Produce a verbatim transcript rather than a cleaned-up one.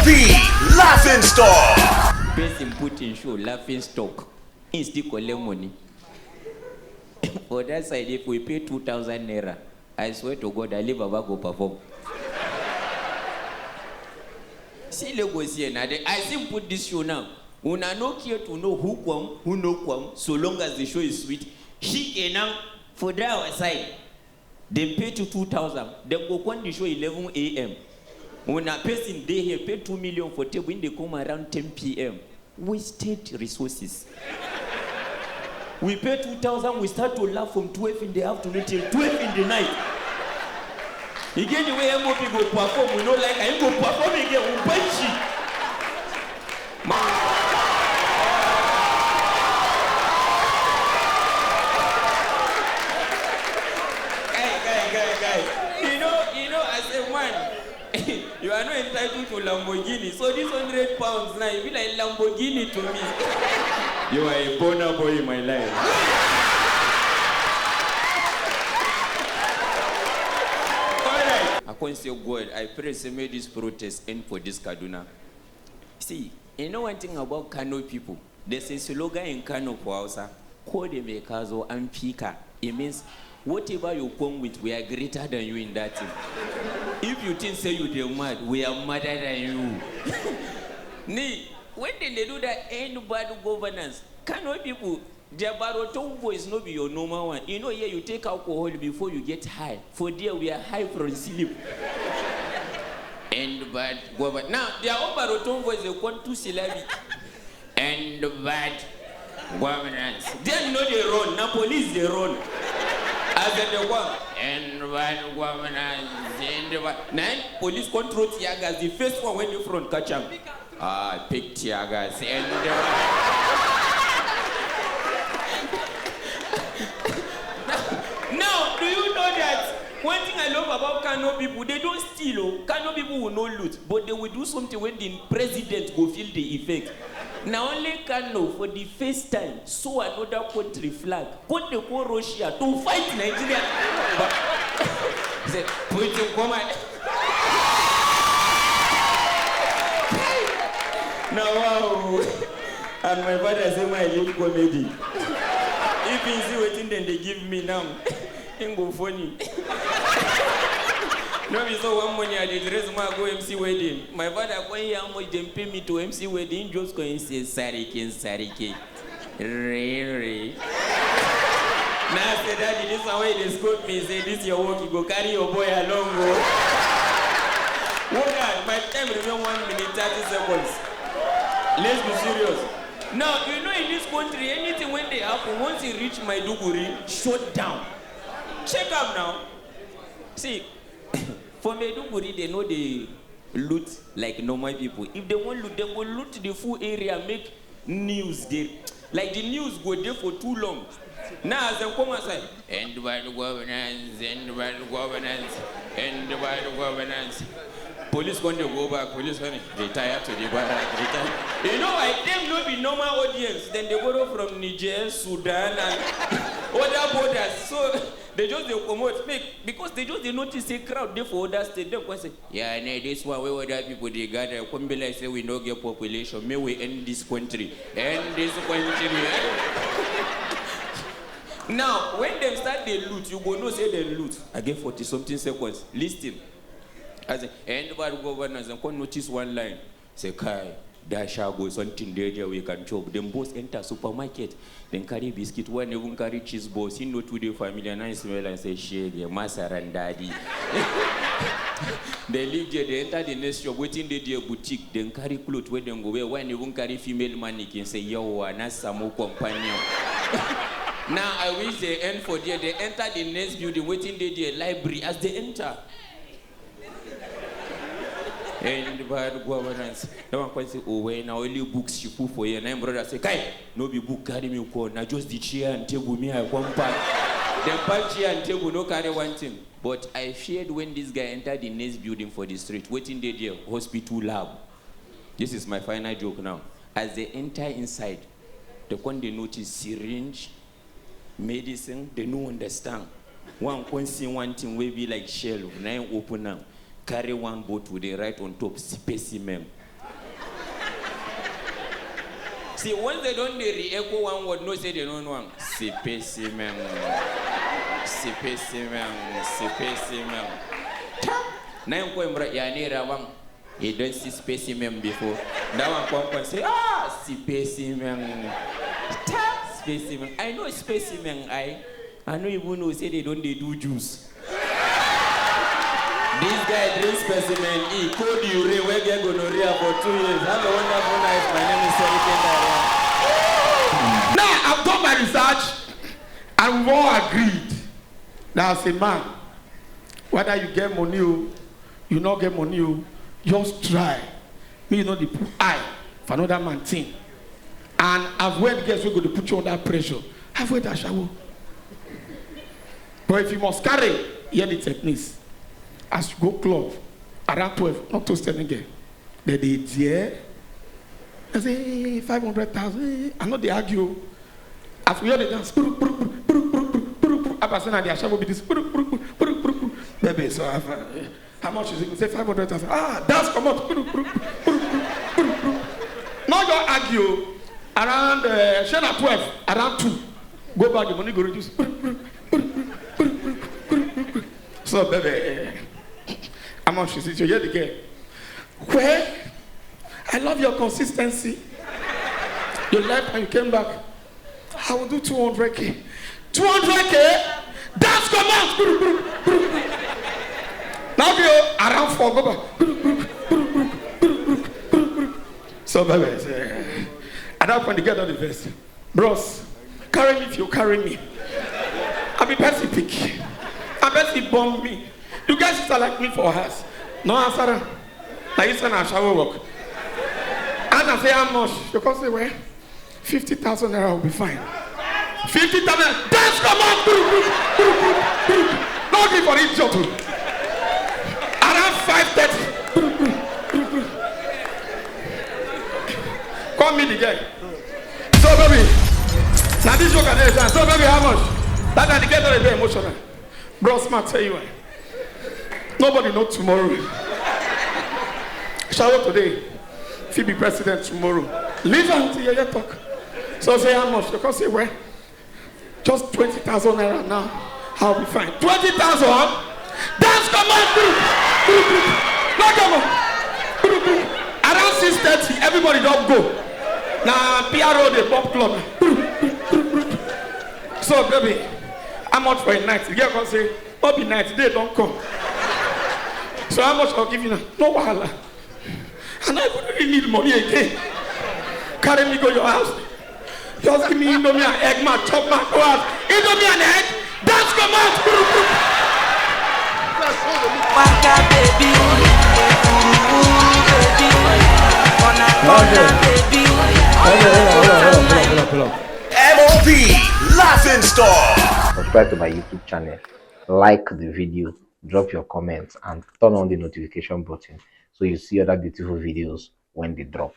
The Laughing Stock. Person put in show, laughing stock. He still collect money. For that side, if we pay two thousand naira, I swear to God, I leave Baba go perform. See Lagos here now. They, I still put this show now. Una no care to know who come, who no come, so long as the show is sweet. Shikenan, for that our side. Dem pay to two thousand, dem go come the show eleven a.m. Una person dey here pay two million for table, im dey come around ten p.m. Wasted resources. We pay two thousand, we start to laugh from twelve in the afternoon till twelve in the night. E get the way M O P go perform, we no like am, im go perform again, we punch you. Guy, guy, guy, guy. You know, you know, as a man, you are not entitled to Lamborghini. So this hundred pounds now, e be like Lamborghini to me. You are a Burna Boy in my life. Alright. I come say, God, I pray say make this protest end for this Kaduna. See, you know one thing about Kano people? There's a slogan in Kano for Hausa. Ko da me ka zo an fi ka. It means whatever you come with, we are greater than you in that thing. If you think say you dey mad, we are madder than you. Ni, when dem dey do that end bad governance, Kano people, their Baroton voice no be your normal one. You know, here you take alcohol before you get high. For there, we are high from sleep. End bad governance. Now, their own Baroton voice dey come two syllabic. End bad governance. Dem no dey run, na police dey run. As dem dey come, end bad governance, end bad. Na im police come throw tear gas, the first one wey dey front catch am. Ah, pick tear gas, end bad. Now, do you know that one thing I love about Kano people? They don't steal, oh. Kano people will not loot, but they will do something when the president go feel the effect. Na only Kano for the first time saw another country flag. Come dey call Russia to fight Nigeria. But say, Putin, come and now, wow. And my father say my live comedy. If he see wetin dem dey give me now, im go funny. No be so one morning I dey dress, ma go M C wedding. My father come hear how much dem pay me to M C wedding, im just come say, Sariki, Sariki. Really? Now I say, Daddy, this one wey dey scold me, say this your work, you go carry your boy along o. Work hard, my time remain one minute, thirty seconds. Let's be serious. Now, you know in this country, anything wey dey happen, once e reach Maiduguri, shut down. Check am now. See, for Maiduguri, dem no dey loot like normal people. If dem wan loot, dem go loot the full area, make news dey. Like the news go dey for too long. Now as dem come outside, end bad governance, end bad governance, end bad governance. Police come dey go back, police come dey retire to the barrack, retire. You know why? Dem no be normal audience. Dem dey borrow from Niger, Sudan, and other borders. So dem just dey comot, make, because dem just dey notice say crowd dey for other state. Dem come say, yeah, ne, this one wey other people dey gather, come be like say we no get population. Make we end this country. End this country. Now, when dem start dey loot, you go know say dem loot. I get forty something seconds. Listen. As in, end bad governance, dem come notice one line. Say, kai, that shago, something dey there we can chop. Dem boss enter supermarket. Dem carry biscuit, one even carry cheese balls. He no too dey familiar. Now he smell and say, shege, masaran daddy. Dem leave there, dem enter the next shop. Wetin dey there? Boutique. Dem carry cloth wey dem go wear. One even carry female mannequin. Say, yawa, na samu companion. Now I wish dem end for there. Dem enter the next building. Wetin dey there? Library. As dem enter, end bad governance. That one come say, oh, well, na only books she put for here. Na im brother say, kai, no be book carry me come. Na just the chair and table me I come pack. Dem pack chair and table, no carry one thing. But I feared when this guy enter the next building for the street. Wetin dey there? Hospital lab. This is my final joke now. As dem enter inside, dem come dey notice syringe, medicine, dem no understand. One come see one thing wey be like shelf, na im open am, carry one bottle, dey write on top, specimen. See, once they don dey re-echo one word, no say they no know am. Specimen. Specimen. Specimen. Tap. Na im come bra-, ya ne rawan. You don see specimen before. That one come come say, "Ah, specimen. Tap, specimen. I know specimen, I. I no even know say they don dey do juice." This guy drink specimen E, cold urine wey get gonorrhea for two years. Have a wonderful night. My name is Terry Kendall. Now, I've done my research and we've all agreed that as a man, whether you get money o, you no get money o, just try. Me, you know, dey put eye for another man thing. And avoid girls wey go dey put you under pressure. Avoid ashawo. But if you must carry, hear the techniques. As you go club, around twelve, not to seven girl. They dey there. I say, "Hey, five hundred thousand. Hey." I know they argue. As we hear the dance, puru, puru, puru, puru, puru, puru, puru, puru. Abasina, the ashawo be this. Puru, puru, puru, puru, puru, puru. Baby, so I have, uh, how much is it? Say five hundred thousand. Ah, dance come out. Puru, puru, puru, puru, puru, puru. Now you argue around, uh, shey na twelve, around two. Go back, the money go reduce. Puru, puru, puru, puru, puru, puru, puru, puru. So, baby, how much is it? You hear the girl. Well, I love your consistency. You left and you came back. I will do two hundred K. Two hundred K? Dance come out. Now you around four, go back. So, baby, say, at that point, the girl don dey vex. "Bros, carry me if you carry me. I be person pick. I person bomb me. You guys sister like me for house." No answer am. Na you send ashawo work. And I say, "How much?" You come say, "Well, fifty thousand naira will be fine." Fifty thousand. Dance come out. Group, group, group, group, group. No gree for this job. Around five thirty. Group, group, group, group. Come meet the girl. "So, baby, now this joke I dey dance. So, baby, how much?" That time the girl don dey emotional. Bros, ma tell you, eh? Nobody know tomorrow. Shower today, if you be president tomorrow, leave am till you talk. So say, "How much?" You come say, "Well, just twenty thousand naira now. I'll be fine." Twenty thousand? Dance come on, group, group, group. No come on. Group, group. Around six thirty, everybody don go. Na P R O dey pop club. Group, group, group, group. So, baby, how much for a night? The girl come say, "No be night, day don come." "So how much I'll give you now?" "No wahala. I no even really need money again. Carry me go your house. Just give me Indomie and egg, man, chop, man, go out. Indomie and egg, dance come out." Waka baby, wuru wuru baby, corner corner baby. Hold on, hold on, hold on, hold on, hold on, hold on. M O P Laughing Stock. Subscribe to my YouTube channel, like the video, drop your comments, and turn on the notification button so you see other beautiful videos when they drop.